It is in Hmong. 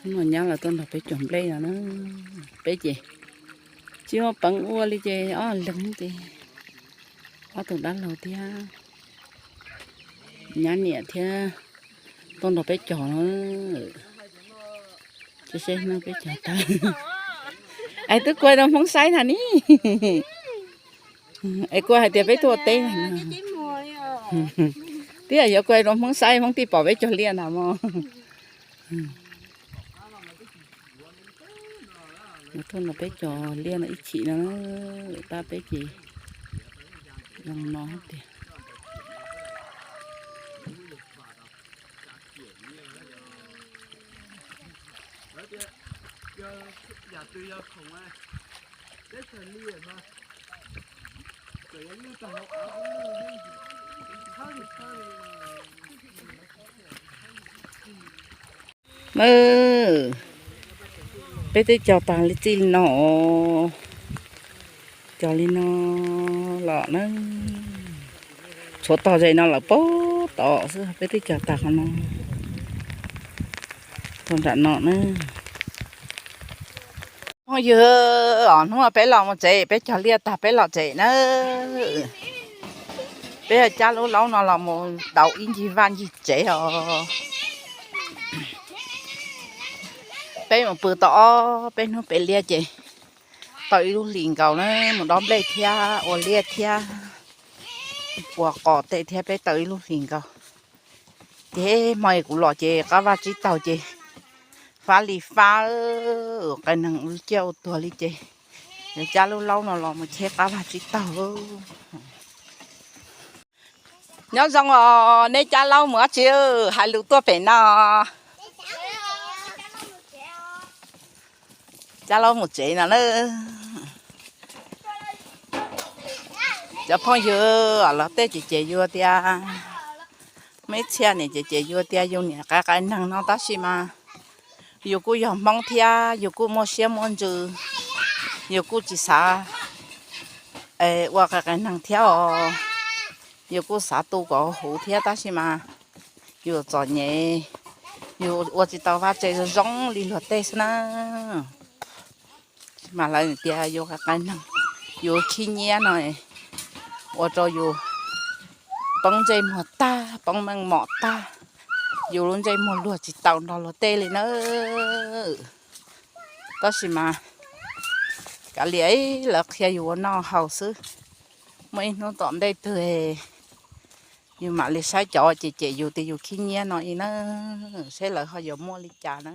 Hnub no nyab lawv tuaj nrog peb cog nplej no na. Peb ces tsis muaj peev ua li ces ob leeg ces ob tug dab laug thiab nyab niam thiab tuaj nrog peb cog no. Seb seb hnub peb cog tag. Es twb kuaj rau Hmoob saib na ni. Es kuaj hais tias peb tuaj teb na. Twb yog yuav kuaj rau Hmoob saib, Hmoob thiaj pom peb cog liaj ntag mog. Tuaj no peb cog liaj no ib chim no, pab peb ces zoo no tiag. Na, peb twb cog tag li txij li no, cog li no los na. Tshuav tog zes no lawm puag tod xwb, peb twb cog tag qhov no, tog nram no na. Phooj ywg, os hnub no peb los mus tsev, peb cog liaj tag peb los tsev na. Peb cab lub laub no los mus tau ib ncig vaj ncig tsev os. Peb mus pw tau ob peb hnub pem liaj ces tau ib lub hlis nkaus na, mus dob nplej thiab ua liaj thiab ua qos tej thiab peb tau ib lub hlis nkaus. Ces hmo kuv los ces qab vaj tsib taug ces fab li fab, qee neeg ua ciaj ua tuag li ces yuav cab lub laub no los mus cheb qab vaj tsib taug. Nyob zoo os, neb cab laub mus dab tsi, hais lus tuaj pem no. Cab laub mus tsev no na. Cov phooj ywg los tej ces ces yuav tias, muaj ib txhia niam ces ces yuav tias yus niam qai qai neeg no tab sis mas yus kuj yog Hmoob thiab yus kuj muaj siab muaj ntsws, yus kuj tsis xav ua qai qai neeg thiab os. Yus kuj xav tu kom huv thiab tab sis mas yus txom nyem, yus ua tsis tau vaj tse zoo zoo li luag tej xwb na. Mas lawv tias yus qai qai neeg, yus khib nyiab no ua rau yus poob ntsej muag tag, poob meej mom tag, yus lub ntsej muag luag tsis tau nrog luag tej li na. Tab sis mas kav liam, lawv qhia yus ua noj haus xwb. Muaj ib hnub tom ntej twg yus mam li saib cov ces cem yus tias yus khib nyiab no ib na, seb lawv ho yuav muaj li cas na.